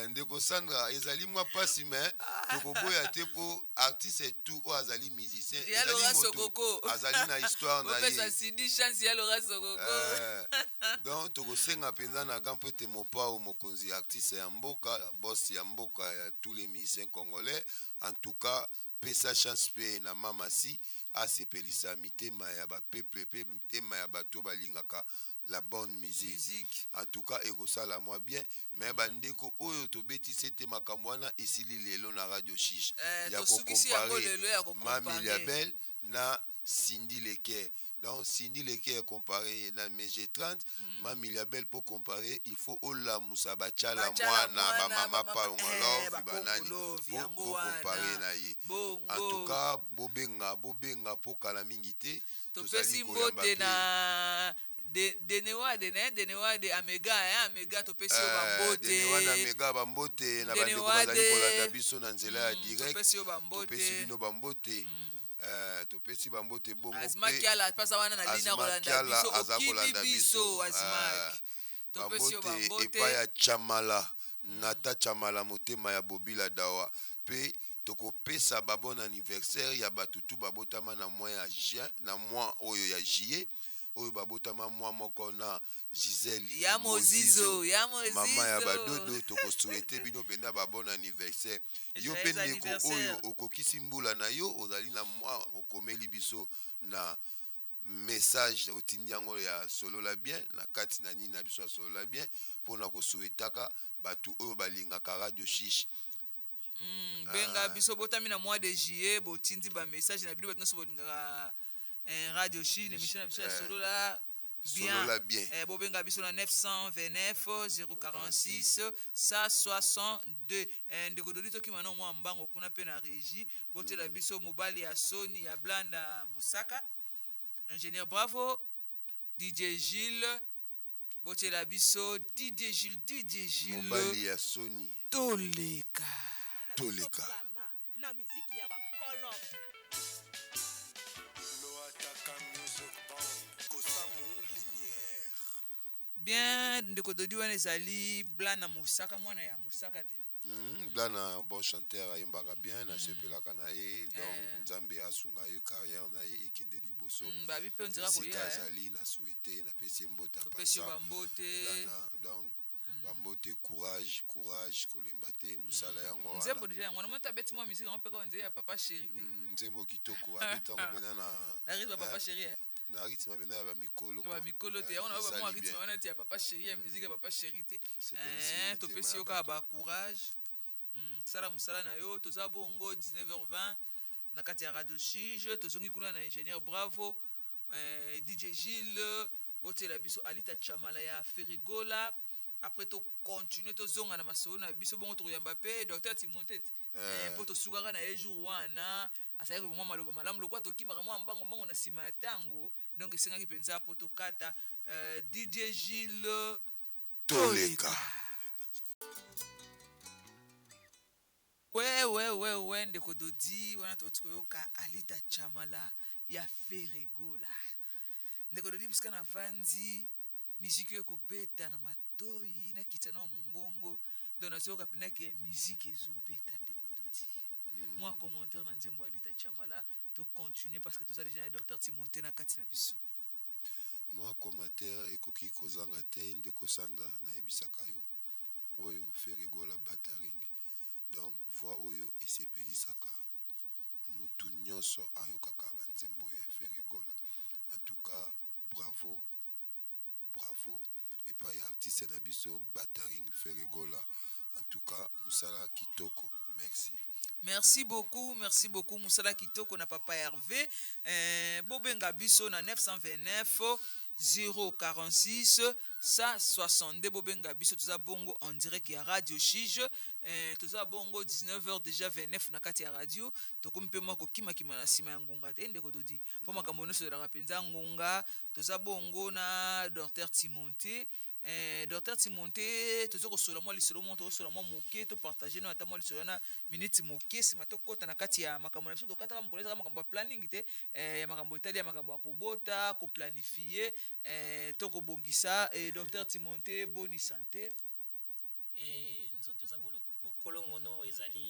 Ndeko Sandra, ezali mwa mpasi, mais tokoboya te mpo artiste tout oyo azali musicien Ya ezali Laurent moto Sokoko. azali na histoire na Opesa ye. Cindy chance ya Laurent Sokoko. Donc tokosenga mpenza na grand mpo ete Mopao Mokonzi, artiste ya mboka, boss ya mboka ya tous les musiciens congolais, en tout cas pesa chance mpe na mama si asepelisa mitema ya bapeuple mpe mitema ya bato balingaka. la bonne musique. Musique. En tout cas ekosala mwa bien, mais bandeko oyo tobetisi ete makambo wana esili lelo na Radio Chiche. Ya Tosukisi yango lelo ya kocompare kocompare. Mami Label na Cindy Leker. Donc Cindy Leker comparé na MG 30, Mami Label, pour comparer il faut olamusa bachala Bachala mwana, mwana, bamama bamama Pangolove, banani bakongolove, yango po comparer wana. na ye. Bongo. En tout cas bobenga, bobenga po kala mingi te. Topesi Tozali koyamba mbote pe. na Denewade na Denewade Amega, hein, Amega, topesi yo bambote. Denewana Mega, bambote na bandeko Denewade. bazali kolanda biso na nzela ya direct. Topesi yo bambote. Topesi bino bambote. Topesi bambote bongo Azmak mpe Kiala mpasa wana na lina Azmak kolanda Kiala biso. aza Okimi kolanda biso biso. Azmak, topesi yo bambote bambote. epai ya Chamala, Nata Chamala, motema ya Bobila Dawa. Mpe tokopesa babon anniversaire ya bato tu babotama na mois ya juin, na mois oyo ya juillet, oyo babotama mwa moko na Gisele Ya Mozizo, ya Mozizo. mama ya badodo. Tokosouhaite bino mpenza babon anniversaire. Yo mpe Joyeux ndeko anniversaire. oyo okokisi mbula na yo, ozali na mwa, okomeli biso na message, otindi yango ya Solola Bien na kati na nini na biso ya Solola Bien, mpona kosouhaitaka bato oyo balingaka Radio Chiche. Benga biso, botami na mois de juillet, botindi bamessage na bino, bato nyonso bolingaka Radio Chine, émission na biso ya Solola Bien. Solola Bien. Bobenga biso na 929 046 162. Ndeko Dodi, tokima na mwa mbango kuna mpe na régie, botela biso mobali ya soni ya Blanda Mosaka, ingénieur Bravo, DJ Gilles, botela biso DJ Gilles, DJ Gilles. Mobali ya soni. Toleka. Toleka. Na miziki ya bakolo. Loataka Music Band, Kosamu Lumière. Bien, ndeko Dodi, wana ezali Blana Mosaka, mwana ya Mosaka te. Blana, bon chanteur, ayembaka bien, nasepelaka na ye. Donc Nzambe asunga ye, carrière na ye ekende liboso. Babi mpe onzela Esika koya, eh. azali, na souhaite, napesi ye mbote. Topesi yo Apasa bambote. Blana, donc bambote, courage, courage, kolemba te, mosala yango wana. Nzembo deja yango wana, moto abeti mwa musique yango mpe kaka nzela ya Papa Chéri te. Nzembo kitoko, abetango mpena na Na rythme ya Papa Chéri, eh. Na rythme mpenza ya bamikolo quoi. Bamikolo te, yango na Esali bamwa rythme bien. wana ti ya Papa Chéri, ya musique ya Papa Chéri te. Esepelisi mitema Topesi ya yo kaka bacourage. Sala mosala na yo. Toza bongo 19h20 na kati ya Radio Chige. Tozongi kuna na ingénieur Bravo, DJ Gilles, botiela biso Alita Chamala ya Ferigola. Après tocontinue, tozonga na masolo na biso bongo, tokoyamba mpe docteur Timote te. Mpo tosukaka na ye jour wana, azalaki mwa maloba malamu lokola tokimaka mwa mbango mbango na nsima ya ntango, donc esengaki mpenza mpo tokata. DJ Gilles. Toleka. We ndeko Dodi, wana toti koyoka Alita Chamala ya Feregola. Ndeko Dodi, bisika navandi, miziki oyo ekobeta na matoi, nakita na mongongo, donc nazoyoka mpena ke miziki ezobeta. Ndeko Dodi, mwa commentaire na nzembo ya Alita Chamala, tocontinue parce que toza déjà na docteur Timote na kati na biso. Mwa commentaire ekoki kozanga te, ndeko Sandra. Nayebisaka yo, oyo Feregola Bataring, donc voix oyo esepelisaka motu nyonso ayokaka banzembo ya Feregola. En tout cas bravo, bravo epai ya artiste na biso Bataring Feregola. En tout cas mosala kitoko, merci. Merci beaucoup, merci beaucoup. Mosala kitoko na papa Hervé. Bobenga biso na 929 046 162. Bobenga biso, toza bongo en direct ya Radio Chige. Toza bongo 19h déjà 29 na kati ya radio. Tokomi mpe mwa kokimakima na nsima ya ngonga te, ndeko Dodi, mpo makambo nyonso ezalaka mpenza ngonga. Toza bongo na docteur Timote. Docteur Timote, toza kosola mwa lisolo moko, tokosola mwa moke, topartage no ata mwa lisolo wana minute moke, nsima tokɔta na kati ya makambo na biso. Tokataka mokolo ezaka makambo ya planning te, ya makambo etali ya makambo ya kobota, koplanifie, to kobongisa. Docteur Timote, boni santé? Nzoto eza bokolongono ezali.